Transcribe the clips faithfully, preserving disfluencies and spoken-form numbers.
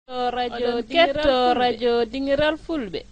Oɗon ketto radio Dingiral Fulɓe.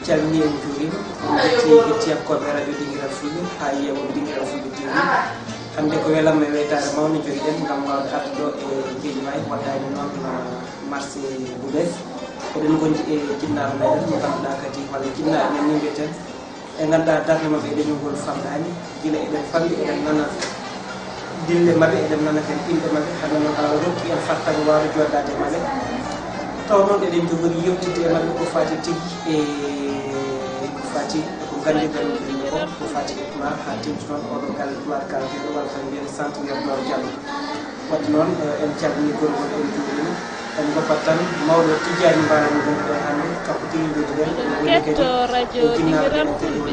Calmini en juurima, en jetti hettiyankooɓe radio Dingiral Fulɓe haa yeewon Dingiral Fulɓe T V. Hannde ko welamma e weytaare mawnde njogiɗen ngam waawde arde ɗo e Guédiawaye, waɗdaani noon, ah, marché Roubaix. Eɗen ngonndi e jinnaaɗo meɗen mo ngannduɗaa kadi, walla jinnaaɓe men ni mbiyeten, ɓe ngannduɗaa darnde maɓɓe e leñol ngol famɗaani. Gila eɗen famɗi, eɗen nana dille maɓɓe, eɗen nana kadi inɗe maɓɓe. Hannde noon, Allah rokki en fartaŋŋe waawde jooɗdaade e maɓɓe. Taw noon eɗen njogori yewtidde e maɓɓe ko faati tigi e, ko faati e ko nganndirɗen ɗum ko, ko faati e Pulaar, haa teeŋti noon oɗo galle Pulaar kaalateeɗo, walla ko mbiyen Centre Yero Doro Diallo. Waɗde noon, eh, en calminii gorgol, en njuuriima. En ngoppat tan mawɗo Tijjaani Mbaalo mo ngannduɗaa hannde, kanko tigi njooɗiɗen. Oɗon ketto radio Dingiral Fulɓe.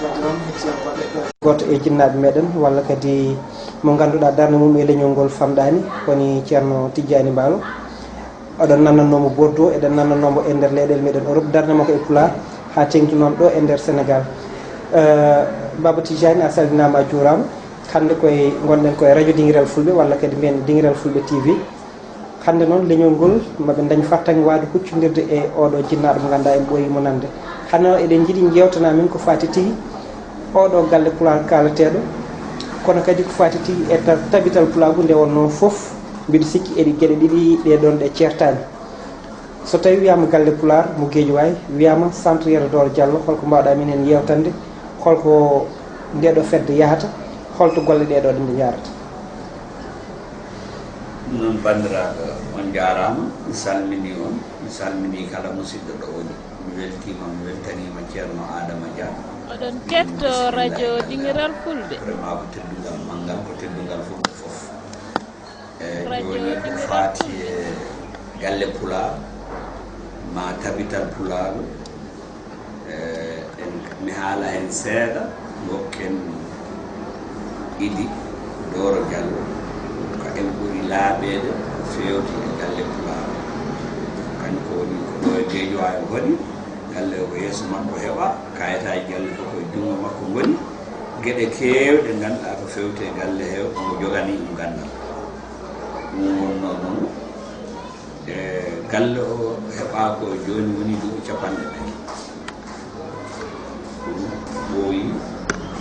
Waɗde noon, hettiyankooɓe ɗo. Gooto e jinnaaɓe meɗen, walla kadi mo ngannduɗaa darnde mum e leñol ngol famɗaani, woni Ceerno Tijjaani Mbaalo. Oɗon nannannoo mo Bordeaux, eɗen nannannoo mo e nder leyɗeele meɗen Europe, darnde makko e Pulaar, haa teeŋti noon ɗo e nder Senegaal. Eh, Baaba Tijjaani, a salminaama, a juuraama. Hannde koye, ngonɗen koye radio Dingiral Fulɓe, walla kadi mbiyen Dingiral Fulɓe T V. Hannde noon, leñol ngol, maɓe ndañ fartaŋŋe waawde huccondirde e oɗo jinnaaɗo mo ngannduɗaa en ɓooyii mo nande. Hannde noon, eɗen njiɗi njeewtanaa min ko faati tigi oɗo galle Pulaar kaalateeɗo, kono kadi ko faati tigi e ta-, tabital Pulaagu nde wonnoo fof. Mbiɗo sikki eɗi geɗe ɗiɗi ɗee ɗoon ɗe ceertaani. So tawii wiyaama galle Pulaar mo Guédiawaye, wiyaama Centre Yero Doro Diallo, holko mbaawɗaa min heen yeewtande? Holko ndee ɗoo fedde yahata? Holto golle ɗee ɗoo ɗe njaarata? Ɗum noon, banndiraaɓe, on njaaraama. Mi salminii on, mi salminii kala musidɗo ɗo woni. Mi weltiima, mi weltaniima Ceerno Aadama Dia. Oɗon ketto radio Dingiral Fulɓe. Vraiment ko teddungal manngal, ko teddungal Fulɓe fof. E radio jooni ko Dingiral faati Fulɓe. E galle Pulaar, ma tabital Pulaagu. Eh, en, mi haala heen seeɗa, ngokken Idi Dooro Diallo, ko en ɓuri laaɓeede ko feewti e galle Pulaar. Kanko woni ko ɗo e Guédiawaye o waɗi, galle o ko yeeso makko heɓa, kayitaaji galle fof ko e junngo makko ngoni. Geɗe keewɗe ngannduɗaa ko feewti e galle he, omo joganii ɗum ganndal. Ɗum wonnoo noon. E galle o heɓaa ko jooni woni duuɓi capanɗe nayi. Ɗum ɓooyi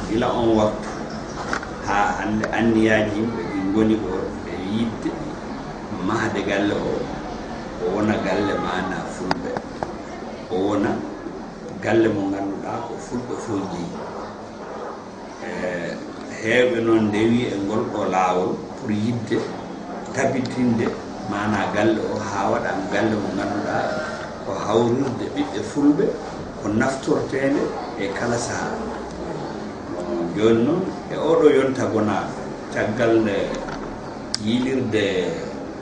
gila on waktu haa hannde. Anniyaaji yimɓe ɗi ngoni ɗo e yiɗde mahde galle o, o wona galle maanaa Fulɓe, o wona galle mo ngannduɗaa ko Fulɓe fof njeyi. E, heewɓe noon ndewii e ngol ɗoo laawol pour yiɗde tabitinde maanaa galle o haa waɗa galle mo ngannduɗaa ko hawrirde ɓiɓɓe Fulɓe, ko naftorteende e kala sahaa. Bon, jooni noon, e oɗo yonta gonaaɗo, caggal nde yiilirde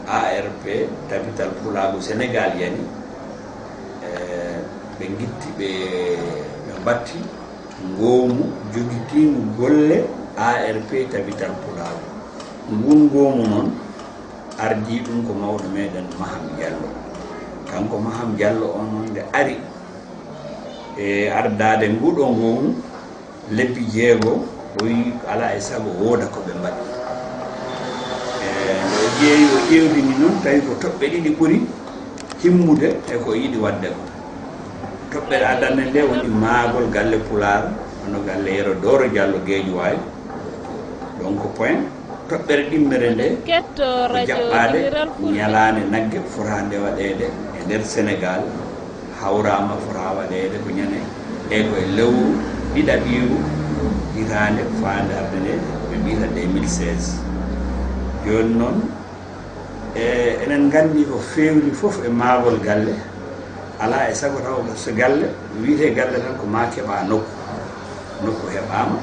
A R P, Tabital Pulaagu Senegaal yani, e, ɓe ngitti, ɓe, ɓe mbatti ngoomu jogitiingu golle A R P Tabital Pulaagu. Nguun ngoomu noon, ardii ɗum ko mawɗo meɗen Maham Diallo. Kanko Maham Diallo on noon, nde ari e ardaade nguɗo ngoomu, lebbi jeego, o wi alaa e sago wooda ko ɓe mbaɗi. E, nde o ƴeewi, o ƴeewtini noon, tawi ko toɓɓe ɗiɗi ɓuri himmude e ko o yiɗi waɗde ko. Toɓɓere adannde nde woni mahgol galle Pulaar, hono galle Yero Dooro Diallo Guédiawaye, donc point. Toɓɓere ɗimmere nde ko jaɓɓaade ñalaande nagge fotaande waɗeede e nder Senegaal, hawraama fotaa waɗeede ko ñande e ko e lewru ɗiɗaɓiiru hitaande faandaare nde ɓe mbiyata deux mille seize. Jooni noon, e enen nganndi ko feewri fof e mahgol galle, alaa e sago taw so galle wiyetee galle tan ko maa keɓaa nokku, nokku heɓaama.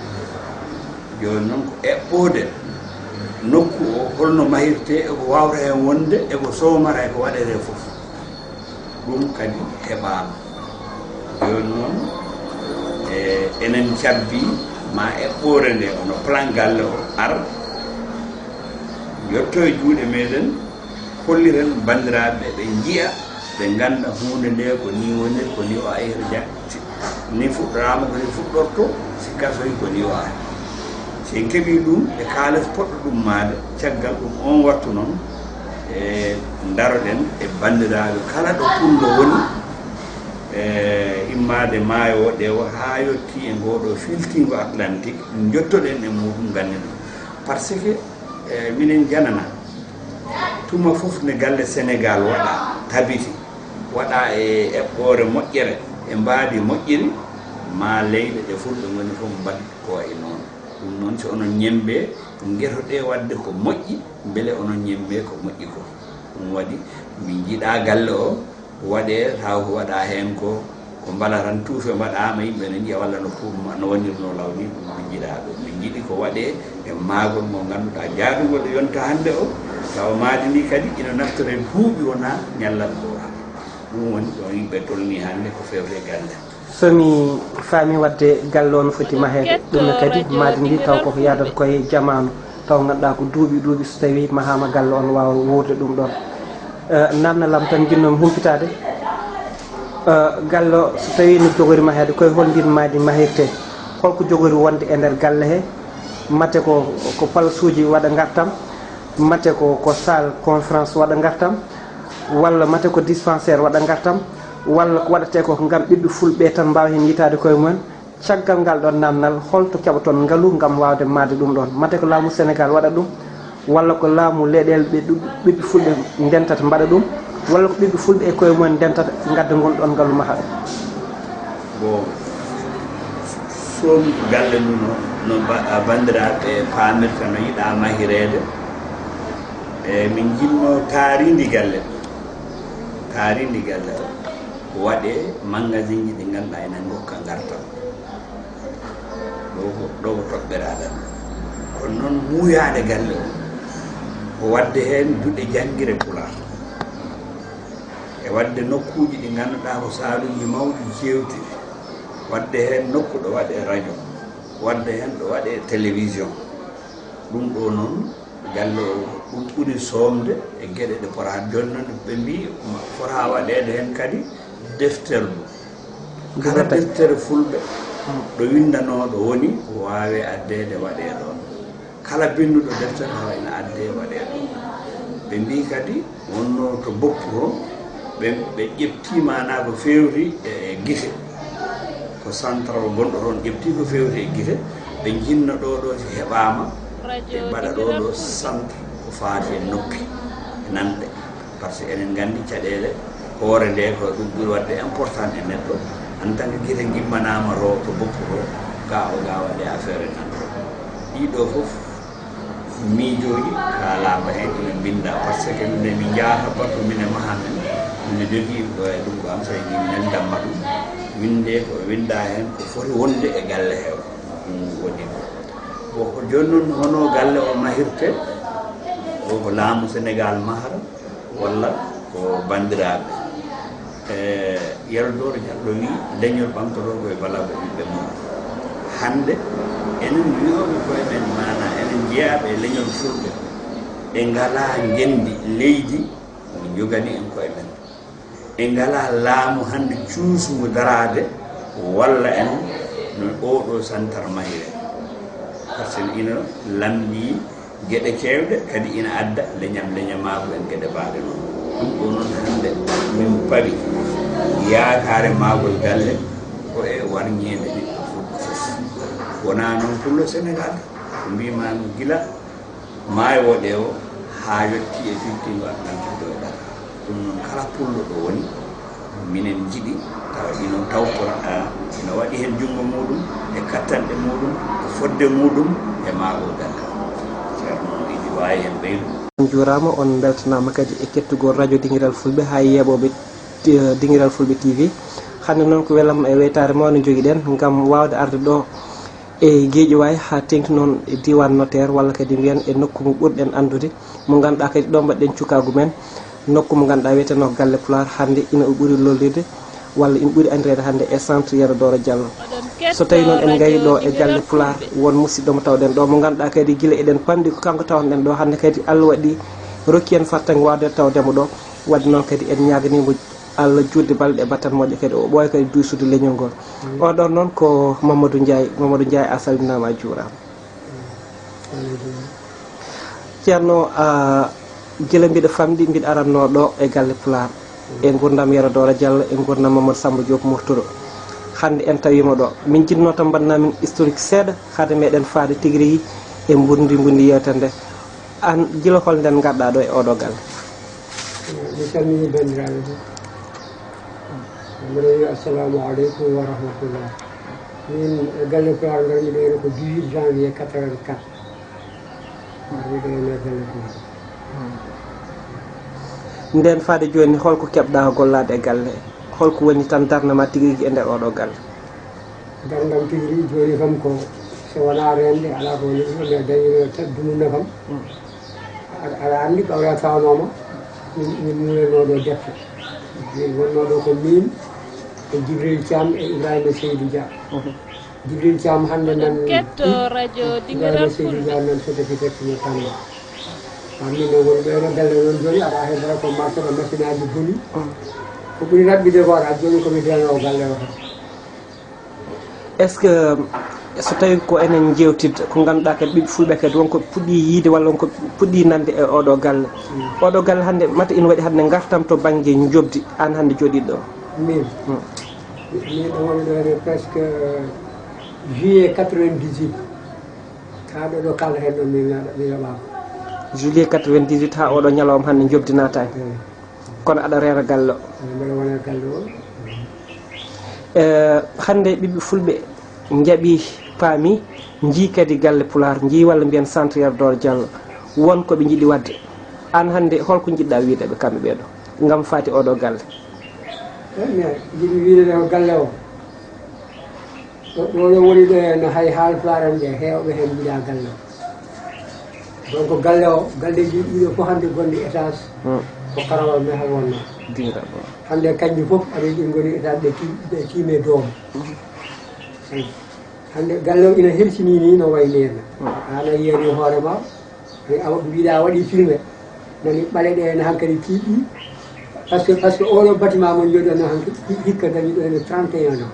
Jooni noon ko eɓɓoode nokku o, holno mahirtee, e ko waawta heen wonde, e ko soomata, e ko waɗetee fof. Ɗum kadi heɓaama. Jooni noon, e enen cabbi ma eɓɓoore nde, wano plan galle o ar, yotto e juuɗe meɗen, holliren banndiraaɓe ɓe, ɓe njiya, ɓe ngannda huunde nde ko nii woniri, ko nii o ayir jatti, nii fuɗɗoraama, ko nii fuɗɗorto, si kasoyi ko nii o ari. Si en keɓii ɗum e kaalis poɗɗo ɗum maade, caggal ɗum oon wattu noon, e ndaroɗen e banndiraaɓe kala ɗo pullo woni, e immaade maayo o ɗewo haa yotti e ngoo ɗo filtiingo Atlantique, njottoɗen e muuɗum, ngannden ɗum. Par ce que, e minen njanana, tuma fof ne galle Senegaal waɗa tabiti, waɗa e eɓɓoore moƴƴere, e mbaadi moƴƴiri, ma leyɗe ɗe fulɓe ngoni fof mbaɗi ko wayi noon. Ɗum noon, si onon ñemmbe ngeto ɗe waɗde ko moƴƴi, mbele onon ñemmbe ko moƴƴi ko. Ɗum waɗi min njiɗa galle o waɗee, taw ko waɗa heen ko, ko mbala tan tuufe mbaɗaama, yimɓe ne njiya walla no pu-, no wonirno law ni, ɗum min njiɗa ɗum. Min njiɗi ko waɗee e maagol ngol ngannduɗaa jaadugol e yonta hannde o, tawa maadi ndi kadi ina naftore duuɓi wonaa ñallal gootal. Ɗum woni ɗo yimɓe tolni hannde ko feewte galle. So mi faami waɗde galle o no foti maheede, ɗum ne kadi maadi ndi taw koko yaadata koye jamaanu, taw ngannduɗaa ko duuɓi duuɓi so tawii mahaama galle o no waawa wuurde ɗum ɗoon. Eh, naamnal am tan njiɗnoomi humpitaade, eh, galle o so tawii no jogori maheede, koye hol ndin maadi mahirtee? Holko jogori wonde e nder galle he? Mate ko, ko palasuuji waɗa ngartam, mate ko, ko salle conférence waɗa ngartam, walla mate ko dispensaire waɗa ngartam, walla ko waɗatee ko ngam ɓiɓɓe fulɓe tan mbaawa heen yitaade koye mumen? Caggal ngal ɗoon naamnal, holto keɓoton ngalu ngam waawde maade ɗum ɗoon? Mate ko laamu Senegaal waɗa ɗum, walla ko laamu leyɗeele ɓe ɗu-, ɓiɓɓe fulɓe ndentata mbaɗa ɗum, walla ko ɓiɓɓe fulɓe e koye mumen ndentata ngadda ngol ɗoon ngalu maha ɗum? Bon, soom galle mum o, no ba-, banndiraaɓe paamirta no yiɗa mahireede. E min njiɗno taarindi galle, taarindi galle o, ko waɗee magasinji ɗi ngannduɗaa ina ngokka ngartam. Ɗo ko, ɗo ko toɓɓere adan. Kono noon muuyaade galle o, ko waɗde heen duɗe janngire Pulaar. E waɗde nokkuuji ɗi ngannduɗaa ko saaluuji mawɗi jeewtuɗi. Waɗde heen nokku ɗo waɗee rajo. Waɗde heen ɗo waɗee télévision. Ɗum ɗo noon, galle o, ɗum ɓuri soomde e geɗe ɗe pota. Jooni noon ɓe mbii ma fota waɗeede heen kadi defterdu. Kala deftere fulɓe ɗo winndanooɗo woni, waawee addeede waɗee ɗoon. Kala binnduɗo deftere tawa ina addee waɗee ɗoon. Ɓe mbii kadi wonnoo to Boppu to, ɓe, ɓe ƴeftii maanaa ko feewti e, e gite. Ko centre o gonɗo toon ƴeftii ko feewti e gite, ɓe njinna ɗo ɗo si heɓaama, ɓe mbaɗa ɗo ɗo centre ko faati e noppi, e nanɗe. Par ce que eɗen nganndi caɗeele hoore nde ko ɗum ɓuri waɗde important e neɗɗo. En tant que gite ngimmanaama to, to Boppu to, ga o ga waɗde affaire e nanɗo. Ɗiɗo fof miijooji kaalaama heen ina mbinnda, par ce que minen min njahata batu minen maha men, mino jogii ɗo e ɗum ɗo am, so e minen ndamma ɗum, winnde ko winnda heen ko foti wonde e galle he. Ɗum woni ko. Bon, ko jooni noon, hono galle o mahirte, o ko laamu Senegaal mahata, walla ko banndiraaɓe? E, Yero Dooro Jallo wii, leñol ɓamtotoo ko e balago ɓiɓɓe mum. Hannde, enen wiyooɓe koye men, maanaa enen jeyaaɓe e leñol fulɓe, ɓe ngalaa ngenndi leydi, no njogani en koye men. Ɓe ngalaa laamu hannde cuusngu daraade walla en no oo ɗo santar mahiree. Par ce que ina lamndii geɗe keewɗe, kadi ina adda leñam leñamaagu en geɗe baaɗe noon. Ɗum ɗo noon hannde min pawi yaakaare mahgol galle ko e warñeende ɓiɓɓe fulɓe fof. Wonaa noon pullo Senegaal, ko mbiimaami gila, Maayo Woɗewo haa yotti e firtiingo Atlantik ɗo e Dakar. Ɗum noon, kala pullo ɗo woni, minen njiɗi tawa ɗi noon tawtoraɗaa, ina waɗi heen junngo muuɗum, e kattanɗe muuɗum, e fodde muuɗum, e maagol galle o. Ceerno Idi waawi heen ɓeydu. On njuuraama, on mbeltanaama kadi e kettugol radio Dingiral Fulɓe haa e yeeɓooɓe, eh, Dingiral Fulɓe T V. Hannde noon ko welam e weytaare mawnde njogiɗen ngam waawde arde ɗo e Guédiawaye haa teeŋti noon e diiwaan Notaire walla kadi mbiyen e nokku mo ɓurɗen anndude, mo ngannduɗaa kadi ɗo mbaɗɗen cukaagu men, nokku mo ngannduɗaa wiyeteenoo Galle Pulaar hannde ina o ɓuri lollirde walla ina ɓuri anndireede hannde e centre Yero Dooro Diallo. So tawii noon en ngarii ɗo e Galle Pulaar, won musidɗo mo tawɗen ɗo mo ngannduɗaa kadi gila eɗen pamɗi ko kanko tawnoɗen ɗo, hannde kadi Allah waɗi rokki en fartaŋŋe waawde tawde mo ɗo. Waɗde noon kadi en ñaaganiima Allah juutde balɗe e batte moƴƴe kadi o ɓooya kadi duysude leñol ngol. Oɗon noon ko Mamadou Ndiaye. Mamadou Ndiaye, a salminaama, a juuraama. Ceerno, a, gila mbiɗa famɗi, mbiɗa arannoo ɗo e Galle Pulaar, e nguurndam Yero Dooro Diallo, e nguurndam Mamadou Samba Diop Murtuɗo. Hannde en tawiima ɗo. Min njiɗnoo tan mbaɗanaa min historique seeɗa, hade meɗen faade tigi rigi e mbundi mbundi yeewtere nde. Aan, gila hol nden ngarɗaa ɗo e oɗo galle? Mi salmini banndiraaɓe fof. Mbiɗa wiya assalamu aleykum wa rahmatullah. Min e Galle Pulaar ngarmi ɗo ene ko dix-huit janvier quatre-vingt-quatre. Ngarmi ɗo ene Galle Pulaar. Nden faade jooni, holko keɓɗaa gollaade e galle? Holko woni tan darnde ma tigi rigi e nder oɗo galle? Darnde am tigi rigi jooni kam ko, so wonaa reende, alaa ko woni ɗum, mais dañino ta-, dumunna kam. Mm. Aɗa, aɗa anndi, ɓawra tawnooma, min, min muulanoo ɗo defte. Min wonnoo ɗo ko min e Jibril Thiam e Ibrahima Seydou Dia. Mhm. Jibril Thiam hannde nan, ketto radio Ibrahima Dingiral Seydou Dia Fulɓe. Nan Sotofitec mo Tamba. A min ne woni ɗo ene galle noon jooni, aɗa heddora ko marché ɗo machine aji boni. Mm. Ko ɓuri raɓɓiɗe ko aɗa jooni ko mi diyano o galle o tan. Est-ce que so tawii ko enen njeewtidde, ko ngannduɗaa kadi ɓiɓɓe fulɓe kadi wonko puɗɗi yiide walla wonko puɗɗi nande e oɗo galle? Mm. Oɗo galle hannde mata ina waɗi hannde ngartam to bannge njoɓdi, aan hannde jooɗiiɗo ɗo? Min? Mm. Min ɗo woni ɗo ene presque juillet quatre-vingt-dix-huit. Haa ɗo, ɗo kalɗa heen ɗo min, mi yoɓaama. Juillet quatre-vingt-dix-huit haa oɗo ñalawma hannde njoɓdi naataani. Eey. Kono aɗa reera galle o. Eey, mbeɗa wona galle o. Eh, hannde ɓiɓɓe fulɓe njaɓi, paami, njii kadi Galle Pulaar, njii walla mbiyen centre Yero Dooro Diallo. Won ko ɓe njiɗi waɗde. Aan hannde holko njiɗɗaa wiyde ɓe kamɓe ɓee ɗo ngam faati oɗo galle? Eey, mais njiɗmi wiyde ɓe ko galle o. Ɗo, ɗo, ɗo woni ɗo henna hay Haalpulaar en ɓe heewɓe heen njiɗaa galle o. Donc galle o, galleeji ɗiɗo fof hannde gonɗi étage, hmm, ko Karawal Mehal wonnoo. Dira, bon. Hannde kanji fof aɗa yiɗi ngoni étage ɓe ti-, ɓe tiime doom. Hmm. Eyi. Hannde galle o ina hersinii ni no wayi ni henna. Hmm. Aan a yiyanii hoore ma, Awa, mbiɗa waɗi filmé, nani ɓale ɗe ene hankadi tiiɗi. Parce que, parce que oɗo bâtiment mo jooɗi ɗo hankadi, hi-, hikka dañi ɗo ene trente et un ans.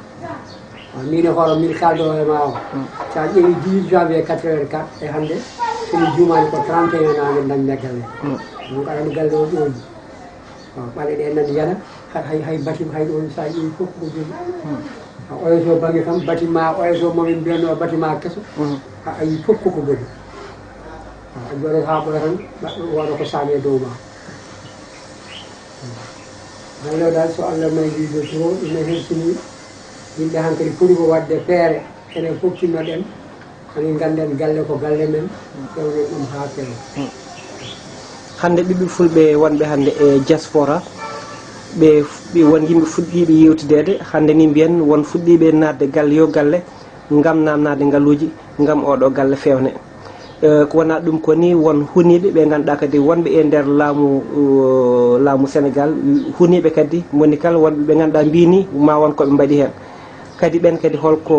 Ah, min e hoore min kaldo e ma o. Mm. Sa ƴeewi dix-huit janvier quatre-vingt-quatre e hannde, so mi juumaani ko trente et un ans nde dañmi galle. Mm. Donc aɗa anndi galle o ƴooƴi. Ah, ɓale ɗe nan yana, hay, hay, hay bâtiment, hay ɗon sa ƴeewi fof ko jooɗi. Mm. Ah, oyo to bannge kam, bâtiment, oyo to mo min mbiyatnoo bâtiment keso. Mm. A, a yii fof koko boni. A jooɗoto haa ɓooya tan, ɓa-, wooda ko saami e dow ma. Galle o dal, so Allah may wiide to, ina hersini yimɓe hankadi poti ko waɗde feere, enen fof tinnoɗen, ani ngannden galle ko galle men, fewnen ɗum haa feewa. Hannde ɓiɓɓe fulɓe wonɓe hannde e diaspora, ɓe, ɓe won yimɓe fuɗɗiiɓe yewtideede, hannde ni mbiyen won fuɗɗiiɓe naatde galle yo galle, ngam naamnaade ngaluuji, ngam oɗo galle feewne. Eh, ko wonaa ɗum ko ni, won huniiɓe ɓe ngannduɗaa kadi wonɓe e nder laamu, eh, laamu Senegaal, huniiɓe kadi moni kala wonɓe ɓe ngannduɗaa mbii ni ma won ko ɓe mbaɗi heen. Kadi ɓeen kadi holko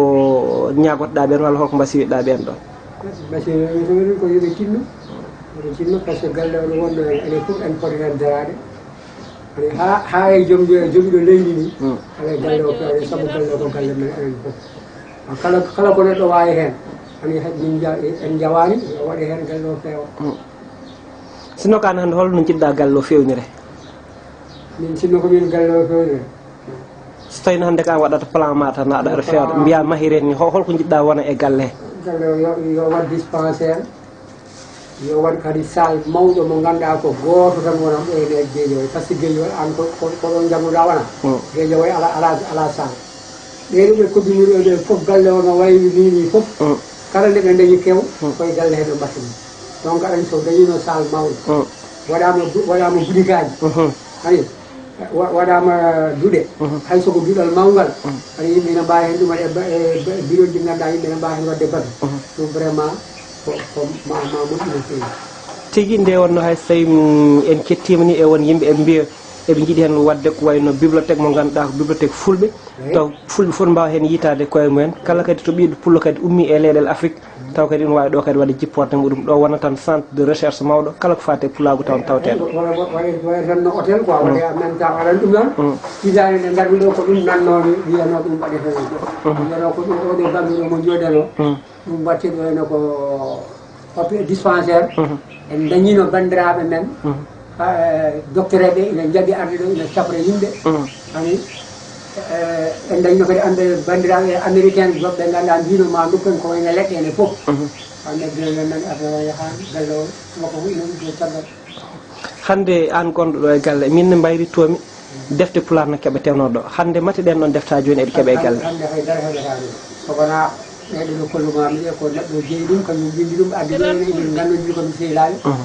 ñaagotoɗaa ɓeen walla holko mbasiyoɗaa ɓeen ɗoon? Mbasiyoɗen ko yo ɓe tinno, yo ɓe tinno, par ce que galle o no wonno en, enen fof en poti heen daraade. Haa, haa e joom, jogiiɗo leydi ndi, hmm, alaa galle o feewde, sabu galle o ko galle men enen fof. Kala, kala ko neɗɗo waawi heen, ani, min nja-, en njawaani, yo waɗe heen galle o feewa. Hmm. Sinno ko aan hannde, holno njiɗɗaa galle o feewnire? Min sinno ko min galle o feewnire. So tawii no hannde ko aan waɗata plan ma tan, aɗa, aɗa feewde, plan, mbiyaa mahiree ni, ho-, holko njiɗɗaa wona e galle he? Galle o yo, yo waɗ dispensaire. Yo waɗ kadi salle mawɗo mo ngannduɗaa ko gooto tan wonat ɗo e nder Guédiawaye, par ce que Guédiawaye an ko, ko, ko ɗon njannguɗaa wona? Mm. Guédiawaye ala, ala, ala salle. Ɓeeɗo ɓe koddinirɓe ɓe fof galle o no wayri ni ni fof. Mm. Kala nde ɓe dañi kew, mm, koye galle he ɓe mbattini. Donc aɗa anndi so dañino salle mawɗo. Mm. Waɗaama du-, waɗaama bulikaaji. Mhm. Ani, wa-, waɗaama duɗe. Mhm. Hay so ko duɗal mawngal. Mhm. Ani yimɓe ina mbaawi heen ɗum waɗa e ba-, e ba-, e biroji ɗi ngannduɗaa yimɓe ina mbaawi heen waɗde batu. Mhm. Ɗum vraiment ko, ko ma, ma moƴƴi no feewi. Tigi nde wonno hay so tawi, mm, en kettiima ni e won yimɓe eɓe mbiya eɓe njiɗi heen waɗde ko wayno bibliothèque mo ngannduɗaa ko bibliothèque fulɓe. Eey. Taw fulɓe fof mbaawa heen yiytaade koye mumen. Kala kadi to ɓiɗɗo pullo kadi ummii e leyɗeele Afrik, taw kadi ina waawi ɗo kadi waɗde jipporde muɗum. Ɗo wona tan centre de recherche mawɗo, kala ko faati e pulaagu taw tawteeɗo. Eey, wona, wona, wona tan no hôtel quoi, mm, woni en même temps waɗan ɗum noon. Mm. Hisaani nde ngarmi ɗo ko ɗum nannoomi, wiyanoo ɗum waɗetee ɗo. Mm. Wiyanoo ko ɗum oɗo bannge ɗo mo jooɗanoo. Mm. Ɗum mbaɗtirɗo heen ko papier dispensaire. Mhm. En dañino banndiraaɓe men, mhm, ha, eh, docteur ɓe ina njaɓi arde ɗo, ina safra yimɓe. Mhm. Ani, eh, en dañino kadi annde banndiraaɓe américain, goɗɓe ngannduɗaa mbino ma ndukken ko wayno leɗɗe ene fof. Mhm. Hannde jooni en nani affaire o yahaani, galle o, makko fof ina uddo caggal. Hannde aan gonɗo ɗo e galle, min ne mbayritoomi, defte pulaar no keɓeteno ɗo. Hannde mate ɗen ɗon defte haa jooni eɗe keɓe e galle? Hannde hay dara heɓataani ɗo. So wonaa ɓeeɗo no kollumaami ɓe, ko neɗɗo jeyi ɗum, kañum winndi ɗum, addi ɗum, eɗen nganndondiri ko mi sehilaaɓe. Mhm.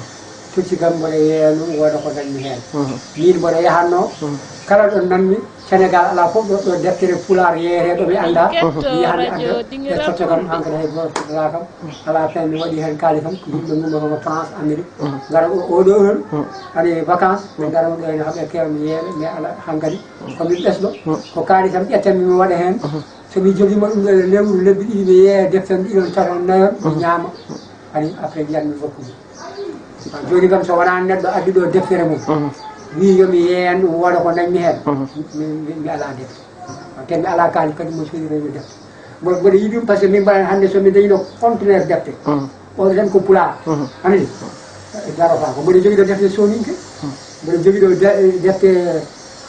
Totti kam mboɗo yeeya ɗum, wooda ko dañmi heen. Mhm. Min mboɗo yahatnoo, mhm, kala ɗo nanmi, Sénégal alaa fof ɗo, ɗo deftere pulaar yeeyeteeɗo mi anndaa. Mi yahan mi adda, ɓe totta kam, hankadi hay gooto tottataa kam. Alaa fen mi waɗi heen kaalisam, yimɓe ngummotono France, Amérique. Mhm. Ngara o, oɗo heure, mhm, ari vacance, ɓe ngara ɗo ene haɓe keewa mi yeeɓe, mais alaa hankadi. Ko mi ɓesɗo, mhm, ko kaalisam ƴettanmi mi waɗa heen. Mhm. So mi jogiima ɗum ɗo e lewru, lebbi ɗiɗi, mi yeeya deftere ɗiɗon, taton, nayon, mi, mhm, ñaama. Ani après mbiyan mi hokku mi. Jooni kam so wonaa neɗɗo addi ɗo deftere mum, mhm, wi yo mi yeeyan ɗum, wooda ko dañmi heen, mhm, mi, mi, mi alaa defte. Te mi alaa kaalis kadi mo soodira yo defte. Mboɗo, mboɗo yiɗi ɗum par ce que min mbaɗa hannde so mi dañino conteneur defte. Mhm. Oɗo tan ko pulaar. Mhm. Anani? Darata ko. Mboɗo jogii ɗo defte soninke. Mhm. Mboɗo jogii ɗo de-, defte,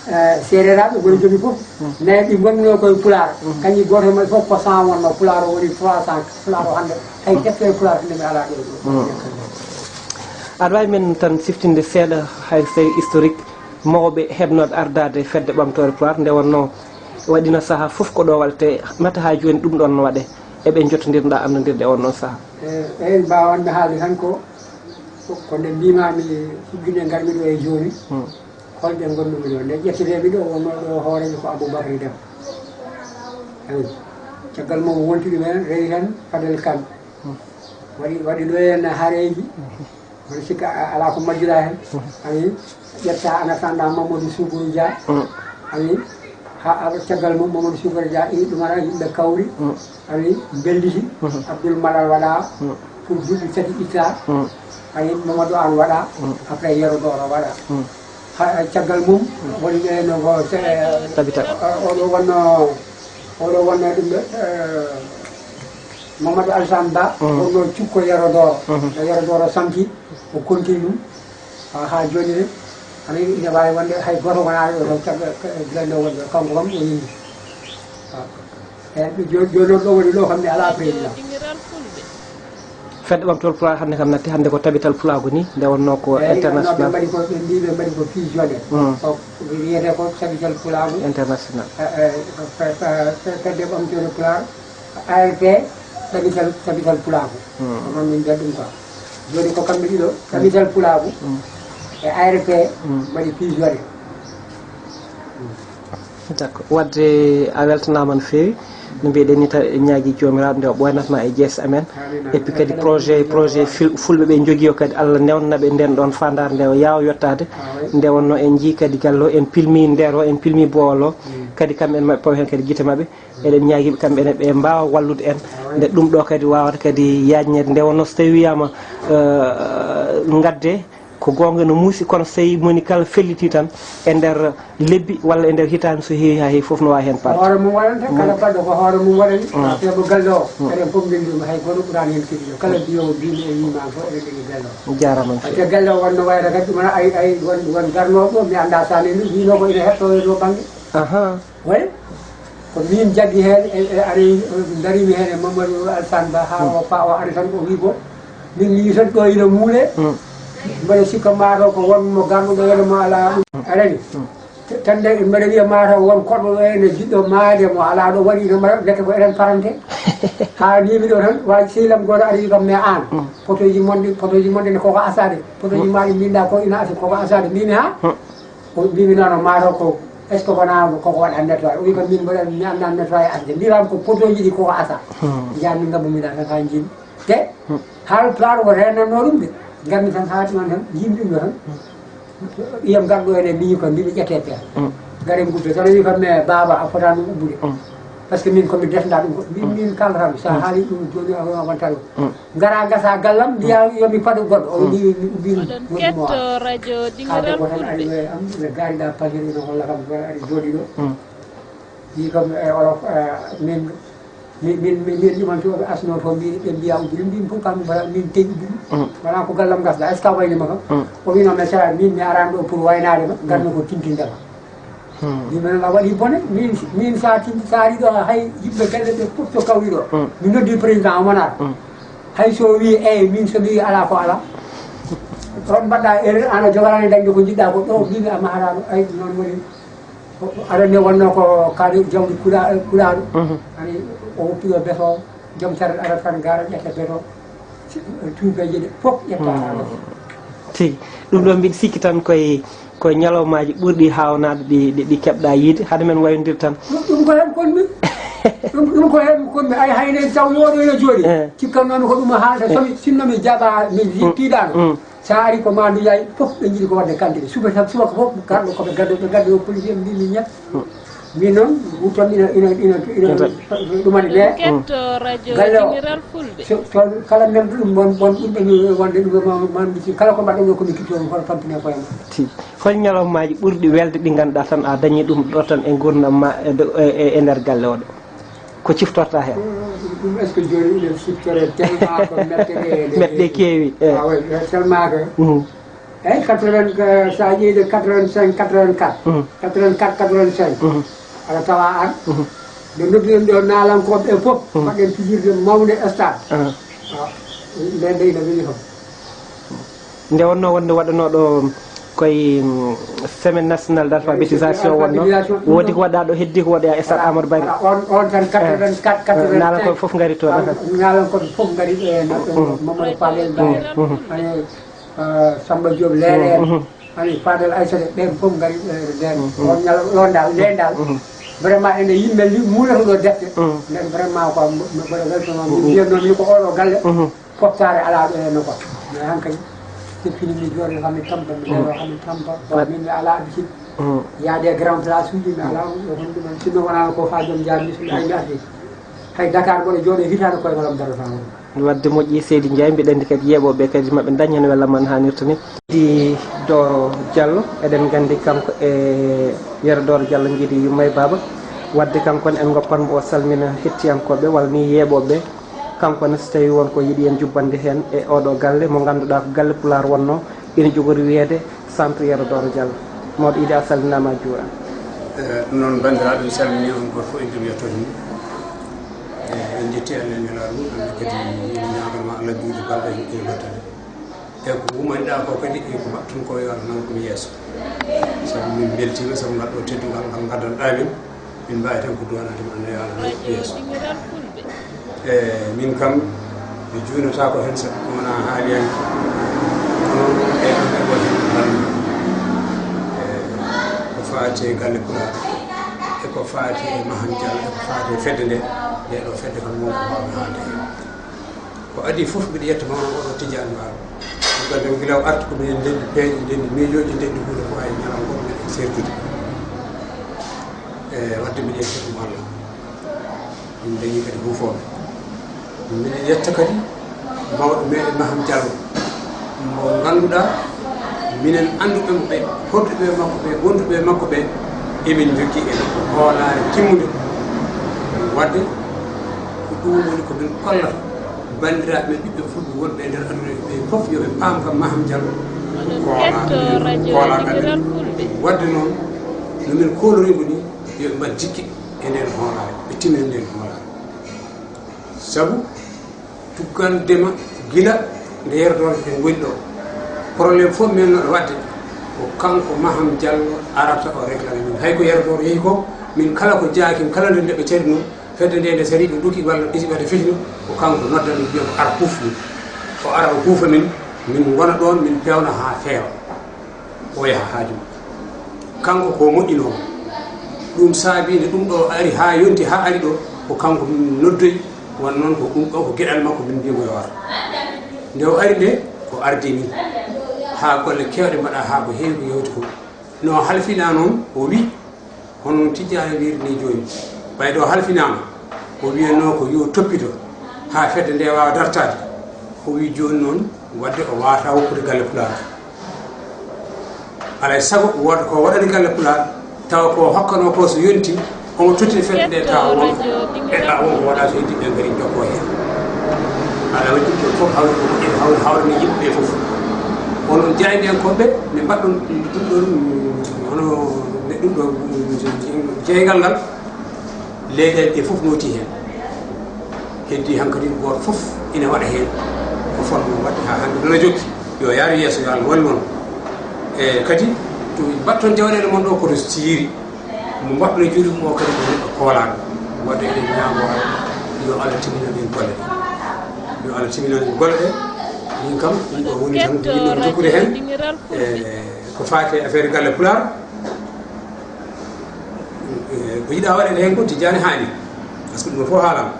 eh, seereraaɓe, mboɗo jogii fof. Mhm. Nayi ɗi ngonno koye pulaar. Mhm. Kañum gooto e maɓɓe fof ko cent wonno, pulaar o woni trois cents. Pulaar o hannde, hay deftere pulaar hannde mi alaa ɗo, ɗo. Mhm. Aɗa waawi men tan siftinde seeɗa, hay so tawii historique, mawɓe heɓnooɓe ardaade Fedde Ɓamtoore Pulaar, nde wonnoo waɗiino sahaa fof ko ɗo waɗetee, mate haa jooni ɗum ɗoon no waɗee? Eɓe njottondirno ɗaa annondirde e oon ɗoon sahaa? E, eey, mbaawanmi haalde tan ko, ko, ko nde mbiimaami fuɗɗiinde ngarmi ɗo e jooni, hmm, holɓe ngonnumi ɗo. Nde ƴettetee mi ɗo, wonnoo ɗo hooreejo ko Aboubacry Dem. Eey. Caggal mum wonti ɗum heen, rewi heen Fadel Kane. Hmm. Waɗi, waɗi ɗo heen hareeji. Hmm. Mboɗo sikka a-, alaa ko majjuɗaa heen. Mhm. Ayi, ƴetta en attendant Mamadou Soukroy Dia. Mm. Ayi, ha, ha caggal mum Mamadou Soukroy Dia, i ɗum ara yimɓe kawri. Mm. Ayi, mbelliti. Mhm. Abdoul Malal waɗa. Mm. Pour duuɓi tati itta. Mm. Ayi, Mamadou Anne waɗa. Mm. Après Yero Doro waɗa. Mm. Ha, caggal mum, mm, woni ɓe no ko se-, Tabital. O-, oɗo wonno, oɗo wonno ɗum ɗo, eh, Mamadou Alassane Ba, mhm, wonno cukko Yero Doro. Mhm. Nde Yero Doro sanki, o konti ɗum. Ha, ha jooni ne, ana ina waawi wonde hay gooto wonaa ɗo, ɗo, gila nde wonde, kanko kam o yindi. Eeyi, jo-, jooni noon ɗo woni ɗo kam mi alaa président. Fedde Ɓamtol Pulaar hannde kam natti, hannde ko Tabital Pulaagu ni, nde wonnoo ko, eeyi, international. Ɓe mbaɗi ko, ɓe mbii ɓe mbaɗi ko fusionné. Mm. Ko wiyetee ko Tabital Pulaagu. International. E, e, fe-, fe-, fe-, Fedde Ɓamtol Pulaar, A R P, Tabital, Tabital Pulaagu. Mm. Ko noon min mbiyata ɗum quoi. Jooni ko kamɓe ɗiɗo, Tabital Pulaagu, mm, e A R P, mm, mbaɗi fusionné. Mm. D'accord. Wadde a weltanaama no feewi. No mbiɗen ni tan, en ñaagii Joomiraaɗo nde o ɓooynatma e jeese amen. Amiin, amiin. Et puis kadi projet, projet fil-, fulɓe ɓe njogii o kadi, Allah newnana ɓe nden ɗon faandaare nde o yaawa yottaade. Ah, oui. Nde wonnoo en njii kadi galle o, en pilmii nder o, en pilmii boowal o. Mm. Kadi kamɓe en maɓɓe pawa heen kadi gite maɓɓe. Eɗen ñaagii ɓe kamɓe ne ɓe mbaawa wallude en. Ah, oui. Nde ɗum ɗo kadi waawata kadi yaajneede. Nde wonnoo so tawii wiyaama, eh, ngadde, ko goonga no muusi, kono so tawii moni kala felliti tan e nder lebbi walla e nder hitaande, so heewi haa heewi fof no waawi heen parte. Ko hoore mum waɗanta, kala, mm, baɗɗo ko hoore mum waɗani. Mm. Affaire mo galle o, mm, eɗen fof ndenndi mo, hay gooto ɓuraani heen keɗiiɗo. Kala mbiyoowo mbiimi e wiima fof eɗen ndenndi galle o. Jaaraama, monsieur. Te galle o wonno wayata kadi ɗum wona ay, ay, won, won garnooɓe ɗo, mi anndaa so ne wiinoo ko ina heɗtoo e ɗo bannge. Ahan. Oui. Ko min jaggi heen, e, e, ari, e, ndariimi heen e Mamadou Alassane Ba, haa, mm, o fa-, o ari tan, o wii ko, Min mi tan ɗo ina muule. Mboɗo sikka mataw ko won mo garɗo ɗo ene mo alaa ɗum. Arani. Tan de mbeɗa wiya mataw won koɗɗo ɗo ene jiɗɗo maayde mo alaa ɗo waɗi no mbaɗa ndeke ko enen parante. Haa mbimi ɗo tan waji sehil am gooto ari wi kam mais aan. Potoji mon ɗi potoji mon ɗi ne koko asade. Potoji ma ɗi mbinɗa ko ina asi koko asade mbimi ha. O mbimi nono mataw ko est ce que wona koko waɗa nettoyé o wi kam min mboɗa mi annda nettoyé asde mbiyam ko potoji ɗi koko asa. Jaa min ngabbumiɗa tan ha jiimi. Te haal pulaar o reenatnoo ɗum de. Ngarmi tan haati on tan yimɓe ɗum ɗo tan. Ɓiyam garɗo ene miñi kam mbiɗo ƴette peel. Garen gudde tan wi kam mais baaba a fotaani ɗum ubbude. Par ce que min komi desda ɗum ko min min kalata ɗum sa haali ɗum jooni a wonta ɗum. Ngara gasa gallam mbiya yomi paɗu goɗɗo o mbi mi ubbi ɗum. Oɗon ketto radio dingiral fulɓe. Am ɓe gaariɗa pagiri no holla kam ari jooɗi ɗo. Wi kam e olof min min min min ɗumanto ɓe asno to mbiɗe ɓe mbiya o mbiɗum mbin fof kamɓe mbaɗa min teñi ɗum wona ko gallam gasɗa est ce que a waynima kam o wino mais sara min mi arani ɗo pour waynade ma garno ko tintinde ma min menen a waɗi bone min min sa tinti sa ari ɗo hay yimɓe galle ɓe fof to kawri ɗo mi noddi président omo naata hay so wi eyyi min so mi wi ala ko ala ɗon mbaɗɗa erreur ana jogarani dañde ko jiɗɗa ko ɗo mbimi a maharano ay noon woni Aɗa anndi wonnoo ko kaari jawdi kuɗaaɗo. Ani o woppi ɗo beto, joom carel arata tan gaara ƴetta beto, tuubeeje ɗe fof ƴetta haala. Tigi ɗum ɗo mbiɗa sikki tan koye koye ñalawmaaji ɓurɗi haawnaade ɗi ɗi keɓɗa yiide hade men wayndir tan. Ɗum ko heen kon min ɗum ɗum ko heen kon min ay hayne taw yooɗo ene jooɗi cikkannoomi ko ɗum haalta somi sinno mi jaɓa min piiɗaano. So a ari ko ma ndu yaay fof ɓe njiɗi ko wadde kandida subaka subaka fof garɗo koɓe gaddo ɓe gaddo o policier mbimi ñat min noon wutton ina ina ina ina ɗumani ɓe galle o kala memɗo ɗum mon bon ɓurɓe mi wonde ɗum mamisi kala ko mbaɗɗon ɗo komi kitto on hoto tampine koye ma ti hol ñalawmaaji ɓurɗi welde ɗi ngannduɗaa tan a dañi ɗum ɗo tan e gurdam ma e nder galle oɗo ko ciftorta heen. Ɗum est ce que jooni ina ciftore tellement ko mette ɗe mette ɗe keewi eyi tellement que eyi quatre vingt sa ƴeewi de quatre vingt cinq quatre vingt quatre quatre vingt quatre quatre vingt cinq aɗa tawa an nde nodduɗen ɗo naalankooɓe ɓe fof mbaɗɗen fijirde mawnde stade nde nde ina weli kam. Nde wonnoo wonde waɗanooɗo koye semaine national d' alphabétisation wonnoo woodi ko waɗaa ɗo heddi ko waɗoya e stade amadou bari on on tan quatre vingt quatre quatre vingt cinq naalankooɓe fof ngari toon naalankooɓe fof ngari ɗo e mamadou falel ba samba diop leereer ani fadel aysata ɓen fof ngari ɗo e nden on ñala ɗon dal nden dal vraiment ene yimɓe li muulata ɗo defte nden vraiment ko mboɗo weltono mbiyatnoo min ko oɗo galle Fottaare alaa ɗo e nokon mais hankadi sikkini mi jooɗo kam mi tampa mi lero kam mi tampa o min mi alaa abiti yaade grand place uji mi alaa ɗo honɗumen sinno wonano ko fa joom jaarmi so mi aymi ardi hay dakar mboɗo jooɗo hitaano koye ngalam darata hono wadde moƴƴi seydi ndiaye mbiɗa anndi kadi yeeɓoɓe kadi maɓe dañ heen wellam man hanirta ni di doro diallo eɗen nganndi kanko e yero doro diallo jiidi yumma e baaba wadde kanko ne en ngoppanmo o salmina hettiyankooɓe walla ni yeeɓoɓe Kanko ne, so tawii won ko yiɗi en jubbande heen e ooɗoo galle mo ngannduɗaa ko galle Pulaar wonnoo, ina jogori wiyeede Centre Yero Dooro Diallo. Mawɗo Iidi, a salminaama, a juuraama. Eey, ɗum noon, banndiraaɓe, mi salminii on gooto fof e jom yettoode mum. Eey, en njettii Allah e Nelaaɗo mum, Allah kadi ina ñaaganoo Allah juutde balɗe e battane. E ko ngumaniɗaa ko kadi e ko mbaɗton ko yo Allah nangu ɗum yeeso. Sabu min mbeltiima sabu ngal ɗo teddungal ngal ngaddanɗaa min. Min mbaawi tan ko duwanaade mo Allah yo Allah nangu ɗum yeeso. E min kam mi juunotaako heen sabu mi wonaa haaliyanke. Kono ɗum e ɗum e won heen ko mbaɗmi. E ko faati e galle Pulaar e ko faati e Maham Diallo e ko faati e fedde nde, nde ɗo fedde kam won ko mbaawmi haalde heen. Ko adii fof mbiɗa yetta mawɗo oɗo Tijjani Baaba. Ɗum ɗo gila o arti ko minen ndenndi peeje ndenndi miijooji ndenndi huunde fof hay ñalawma goɗɗo meɗen sertude. E wadde mbiɗa yetta ɗum Allah. Min dañi kadi huufooɓe. Mbiɗa yetta kadi mawɗo meɗen Maham Diallo mo ngannduɗaa minen annduɓe mo ɓe hodduɓe makko ɓe wonduɓe makko ɓe emin njokki e hoolaare timmude. Wadde ko ɗum woni ko min kollata banndiraaɓe men ɓiɓɓe fulɓe wonɓe e nder aduna ɓe fof yo ɓe paam kam Maham Diallo koolaa koolaa galle wadde noon no min koolori mo ni yo ɓe mbaɗ jikke e nden hoolaare ɓe timmina nden hoolaare sabu tuggandema gila Nde Yero Tooro en ngoni ɗo, problème fof min no waɗde, ko kanko Maham Diallo arata o réclame min. Hay ko Yero Tooro yehi ko, min kala ko jaakin, kala nde nde ɓe cari ɗum, fedde nde nde sari ɗum ɗuki walla ɓe siɓata fitina, ko kanko noddami wiya ko ar huuf min. O ara o huufa min, min ngona ɗoon, min peewna haa feewa. O yaha haaju makko. Kanko ko moƴƴinoo. Ɗum saabii nde ɗum ɗo ari haa yonti haa ari ɗo, ko kanko min noddoyi, won noon ko ɗum ɗo ko geɗal makko min mbiyi mo yo ar. Nde o ari nde, o ardi min. Haa golle keewɗe mbaɗa haa ko heewi ko yewti ko. No halfinaa noon, o wi, hono Tijjaani wiiri ni jooni. Ɓay ɗo halfinaama, o wiyanno ko yo toppito haa fedde nde waawa dartaade. O wi jooni noon, wadde o waawata woppude galle Pulaar. Alay sago wooda ko waɗani galle Pulaar, tawa ko hokkanoo ko so yonti, omo tottini fedde nde tawa won, e a won ko waɗa so yonti ɓe ngari jokko heen. Alaa waɗi ɗum fof hawri ko moƴƴi, hawri hawrani yimɓe ɓe fof. Onon jaayndiyankooɓe, mi mbaɗɗon ɗum ɗon, hono ɗum ɗo jeeyngal ngal, leyɗeele ɗe fof nooti heen. Heddi hankadi gooto fof ina waɗa heen ko fotnoo waɗde haa hannde nana jokki. Yo yaaru yeeso, yo Allah wallu on. E kadi to mbaɗton jawɗeele mon ɗo koto siiri, mo mbaɗɗon e juuɗe mum o kadi ko neɗɗo koolaaɗo. Wadde eɗen ñaago Allah, yo Allah timmino ɗen golle ɗe. Yo Allah timmino ɗen golle ɗe. Min kam, ɗum ɗo woni tan ko yimɓe jokkude heen. E ko faati e affaire galle Pulaar, e ko yiɗa waɗede heen ko Tijjaani haali. Parce que ɗum fof haalama.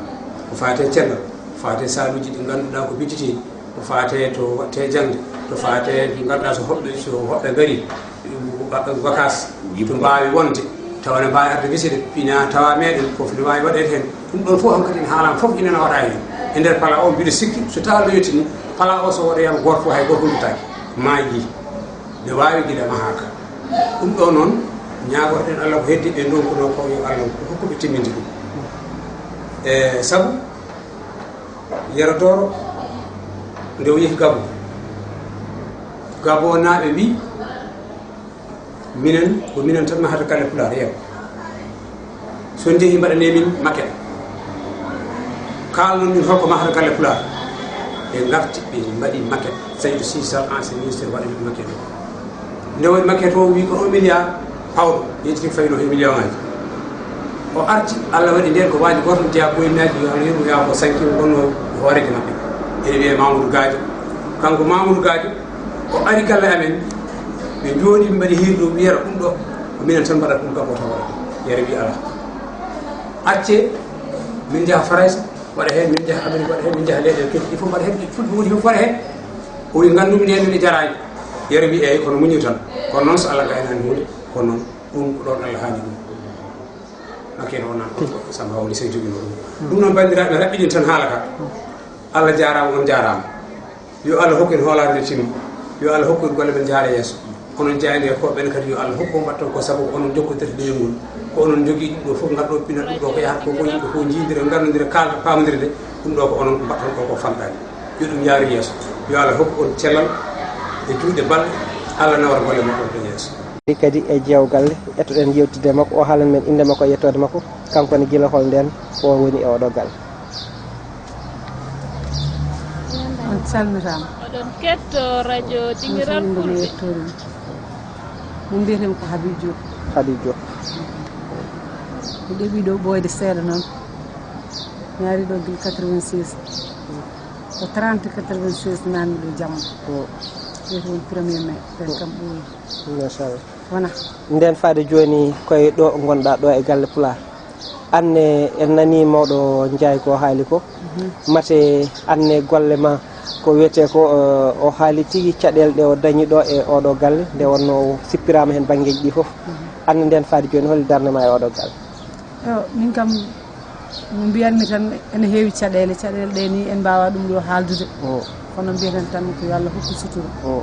Ko faati e cellal, ko faati e saaluuji ɗi ngannduɗaa ko bidditii. Ko faate to watte jaŋde, to faate to ngarɗa so hoɓɓe, so hoɓɓe ngari, wa-, vacances, to mbaawi wonde, tawa ne mbaawi arde wisede, pina tawa meɗen, fof ne waawi waɗede heen. Ɗum ɗon fof hankadi en haalama fof ina waɗa heen. E nder pala o, mbiɗo sikki so tawa Allah yettini, pala o so waɗoyama gooto fof hay gooto humpitaaki. Maayi ne waawi gila mahaaka. Ɗum ɗo noon, ñaagotoɗen Allah ko heddi ɓe ndonkuno ko yo Allah hokku ɓe timminde ɗum. E sabu Yero Tooro, nde o yehi Gabon, Gabon naaɓe mbi, minen, ko minen tan mahata galle Pulaar, yeew. So njehi mbaɗane min maquette. Kaalnon min holko mahata galle Pulaar. Ɓe ngarti, ɓe mbaɗi maquette. Saydou Sy Sall, ancien ministre, waɗani ɓe maquette o. Nde waɗi maquette o, wi ko un milliard pawɗo, yejjiti fayno he million ngaji. O arti, Allah waɗi nden ko waaji gooto jeyaa ko e naaji, yo Allah yurmo, yaa ko sanki wonno e hooreejo maɓɓe. Ene wiyee Mamoudou Gadio. Kanko Mamoudou Gadio, o ari galle amen, ɓe njooɗi, ɓe mbaɗi hiirde, o wi, "Yero, ɗum ɗo, ko minen tan mbaɗata ɗum, gabbo tan waɗata." Yero wi, "Alaa. Accee, min njaha Farayse, waɗa heen, min njaha Amerique, waɗa heen, min njaha leyɗeele kecce ɗe fof, mbaɗa heen, ɗe fof, ɗum woni fof waɗa heen." O wi, "Nganndumi nde, nde jaraani." Yero wi, "Eeyi, kono muññu tan. Kono noon, so Allah gaynaani huunde, kono noon, ɗum ko ɗoon Allah haani ɗum." Maquette o nan ko Samba Wali Sey joginoo ɗum. Ɗum noon, banndiraaɓe, raɓɓiɗin tan haala ka. Allah jaaraama, on jaaraama. Yo Allah hokku en hoolaare nde timmi. Yo Allah hokku en golle men njaara yeeso. Onon jaayndiyankooɓe ɓen kadi, yo Allah hokku on mbaɗton ko sabu ko onon njokkodirta leñol ngol. Ko onon njogii ɗum ɗo fof, ngarɗon pinat ɗum ɗo ko yahata ko, ko yimɓe fof njiidira, ngarnondira, kaalda, paamondirde. Ɗum ɗo ko onon mbaɗton ko, ko famɗaani. Yo ɗum yaaru yeeso. Yo Allah hokku on cellal e juuɗe balɗe. Allah nawata golle moɗon ɗon yeeso. Kadi e jeewgal, ettoɗen yewtidde makko, o haalan men innde makko e yettoode makko, kanko ne gila hol ndeen o woni e oɗo galle. On calmitaama. Oɗon ketto radio Dingiral Fulɓe. Yettoode mum. Min mbiyetee ko Habib Diop. Habib Diop. Mi ɗeɓi ɗo ɓooyde seeɗa noon. Mi ari ɗo gila quatre-vingt-seize. Ko trente quatre-vingt-seize nanmi ɗo jamma. Mm. Wiyete won premier mai, ɓen kam ɓooyi. Machallah. Wona. Nden faade jooni koye ɗo ngonɗa ɗo e galle Pulaar. Anne en nani mawɗo Njaay ko haali ko. Mhm. Mate anne golle ma ko wiyete ko, eh, o haali tigi caɗeele ɗe o dañi ɗo e oɗo galle nde wonno o sippirama hen banngeeji ɗi fof. Mhm. Anne nden faade jooni holi darnde ma e oɗo galle? Yo, min kam no mbiyatmi tan ene heewi caɗeele. Caɗeele ɗe ni en mbawa ɗum ɗo haaldude. Mm. Kono mbiyaten tan ko yo Allah hokku sutura. Mm.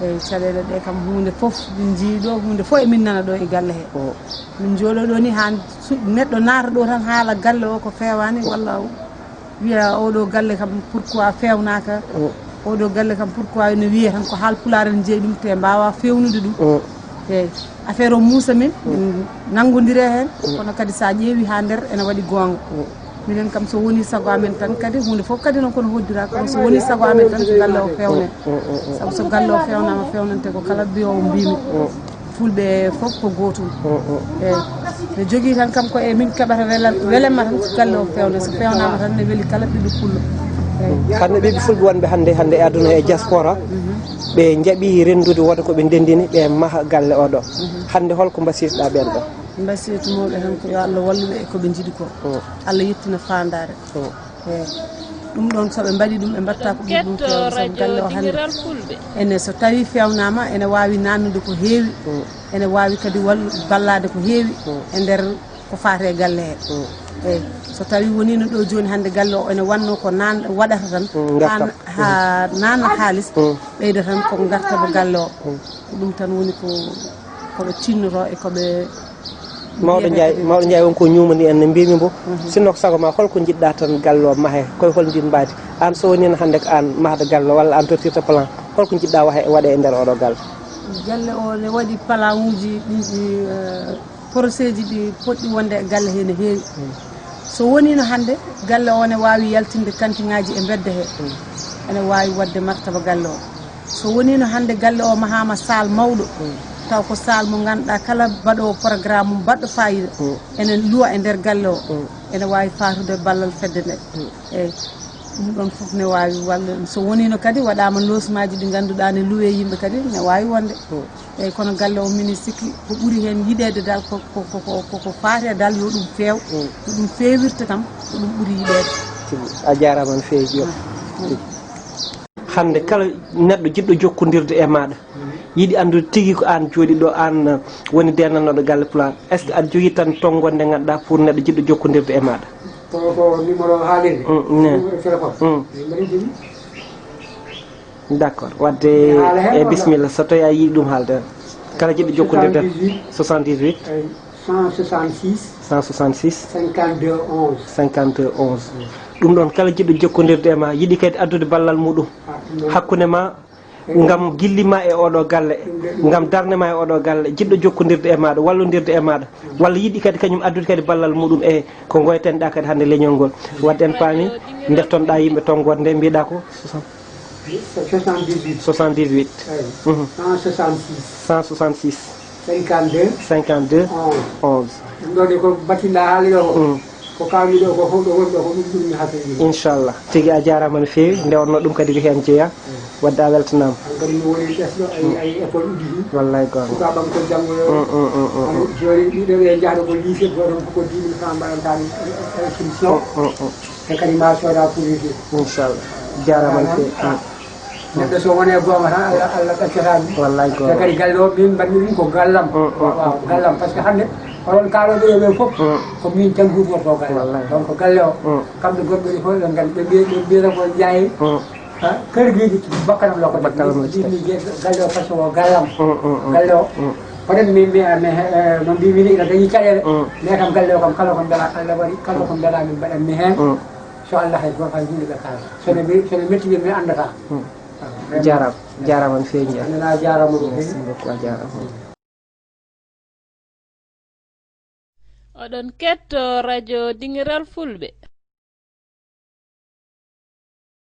Eyyi, caɗeele ɗe kam huunde fof min njii ɗo, huunde fof emin nana ɗo e galle he. Mm. Min njooɗo ɗo ni haa su-, neɗɗo naata ɗo tan haala galle o ko feewaani, mm, walla wiya oɗo galle kam pourquoi feewnaka? Mm. Oɗo galle kam pourquoi ene wiya tan ko haal pulaar en jeeyi ɗum te mbawa fewnude ɗum? Mm. Eyyi, affaire o muusa min, mm, min nanngodire heen, mm, kono kadi sa ƴeewi haa nder ene waɗi goonga. Mm. Minen kam, so woni sago amen tan kadi, huunde fof kadi noon kono hoddira, kono so woni sago amen tan, ko galle o feewne. Sabu so galle o feewnaama, feewnante ko kala mbiyo o mbimi. Fulɓe fof ko gootum. Eeyi. Ne jogii tan kam ko e min keɓata welal, welemma tan ko galle o feewne. So feewnaama tan ne weli kala ɓiɗɗo pullo. Eeyi. Hannde ɓiɓɓe fulɓe wonɓe hannde, hannde e aduna e diaspora, ɓe njaɓi renndude wooda ko ɓe ndenndini, ɓe maha galle o ɗo. Hannde holko mbasiytoɗaa ɓeen ɗo? Mbasiytu mawɓe tan ko yo Allah wallu ɓe e ko ɓe njiɗi ko. Allah yettina faandaare. Eeyi. Ɗum ɗoon so ɓe mbaɗi ɗum, ɓe mbaɗta ko ɓuri ɗum feewde, sabu galle o hannde ene so tawi feewnaama, ene waawi naannude ko heewi, ene waawi kadi wallu, ballaade ko heewi e nder ko faati e galle he. Eeyi, so tawi woniino ɗo jooni hannde galle o ene wanno ko naan waɗata tan, haa naanna haalis, ɓeyda tan ko ngarta mo galle o. Ko ɗum tan woni ko, ko ɓe tinnoroo e ko ɓe Mawɗo Njaay, Mawɗo Njaay won ko ñuumani en, no mbiymi mbo, sinno ko sago ma, holko njiɗɗa tan galle o mahe, koye hol ndin mbaadi? Aan so woniino hannde ko aan mahɗo galle o, walla aan tottirta plan, holko njiɗɗa wahe, waɗe e nder oɗo galle? Galle o ne waɗi plan uji ɗi, ɗi, eh, projet ji ɗi poɗɗi wonde e galle he ne heewi. So woniino hannde galle o ne waawi yaltinde kantiŋaaji e mbedda he, ene waawi waɗde martaba galle o. So woniino hannde galle o mahaama saal mawɗo, taw ko saal mo ngannduɗaa kala baɗoowo programme mum baɗɗo faayiida ene luwa e nder galle o, ene waawi faatude ballal fedde nde. Eeyi, ɗum ɗoon fof ne waawi wallude. So woniino kadi waɗaama logement ji ɗi ngannduɗaa ne luwe yimɓe kadi ne waawi wonde. Eeyi, kono galle o minen sikki ko ɓuri heen yiɗeede dal ko, ko, ko, ko, ko, ko faati e dal yo ɗum feew. No ɗum feewirta kam, ko ɗum ɓuri yiɗeede. Tigi. A jaaraama no feewi, Diop. Tigi. Hannde kala neɗɗo jiɗɗo jokkondirde e maaɗa, yiɗi anndude tigi ko aan jooɗi ɗo, aan woni deenannooɗo galle Pulaar. Est-ce que aɗa jogii tan tonngoode nde ngannduɗaa pour neɗɗo jiɗɗo jokkondirde e maaɗa? Ko, ko numéro haalirde? Mm, ne. Numéro téléphone? Mm. Min mbaɗi ɗum. D'accord. Wadde, e bismillah, so tawi a yiɗi ɗum haalde. Kala jiɗɗo jokkondirde. Soixante-dix-huit. Soixante-dix-huit. Eyi, cent soixante-six. Cent soixante-six. Cinquante-deux onze. Cinquante-deux onze. Ɗum ɗoon, kala jiɗɗo jokkondirde e ma, yiɗi kadi addude ballal muɗum. Ah, ɗum ɗoon. Hakkunde ma, ngam gilli ma e oɗo galle, ɗum ɗoon, ɗum ngam darnde ma e oɗo galle, jiɗɗo jokkondirde e maaɗa, wallondirde e maaɗa, walla yiɗi kadi kañum addude kadi ballal muɗum e ko ngoyten ɗa kadi hannde leñol ngol. Wadde en paami, ndefton ɗa yimɓe tonngoode nde, mbiɗa ko soixante-dix-huit. Soixante-dix-huit. Eyi. Mhm. Cent soixante-six. Cent soixante-six. Cinquante-deux. Cinquante-deux. Onze. Onze. Ɗum ɗo de ko batinɗa haali ɗo ko. Mm. Ko kawmi ɗo ko fof ɗo woni ɗo ko ɗum ɓurmi hasde yiide. Inchallah. Tigi a jaaraama no feewi. Nde wonno ɗum kadi ko heen jeyaa. Mm. Wadde a weltanaama. Hankadi mi woni ɓesɗo, ay, mm, ay école udditi. Wallay goonga. Suka ɓam ko janngoyo. Mm, mm, mm, mm, mm. Jooni ɗiɗo ɓe njahata ko lycée, gooto ko dix mille francs mbaɗanta ɗum inscription. Mm, mm, mm. Te kadi ma sooda fourniture. Inchallah. Jaaraama no feewi. Ah. Mm. Neɗɗo so wonii e goonga tan, Allah, Allah ɗaccata ɗum. Wallay goonga. Te kadi galle o, min mbaɗmi ɗum ko gallam. Mm, mm, waaw, mm, gallam. Par ce que hannde, oɗon kaalooɓe ɓe fof, mm, ko min tan huutorto galle. Wallay. Donc, galle o, mm, kamɓe goɗɓe ɗi fof, ɓe nganndi, ɓe mbiya, ɓe mbiyata ko Njaay. Mm. Ha, kër gi di bakkanam lokko. Bakkanam lokko. Mbiimi galle o, par ce que o gallam. Mm, mm, mm. Galle o. Mm. Peut-être min mbiya, mais, eh, no mbimi ni, ina dañi caɗeele. Mm. Mais kam galle o kam, kala ko mbela Allah waɗi, kala ko mbela min mbaɗan mi heen. Mm. So Allah hay gooto hay huunde ɓe kaala. So ne mbi-, so ne metti mi anndataa. Mm. Waaw, vraiment. Jaaraama, jaaraama no feewi, Njaay. Annana jaaraama no feewi. Merci beaucoup, a jaaraama. Oɗon ketto radio Dingiral Fulɓe.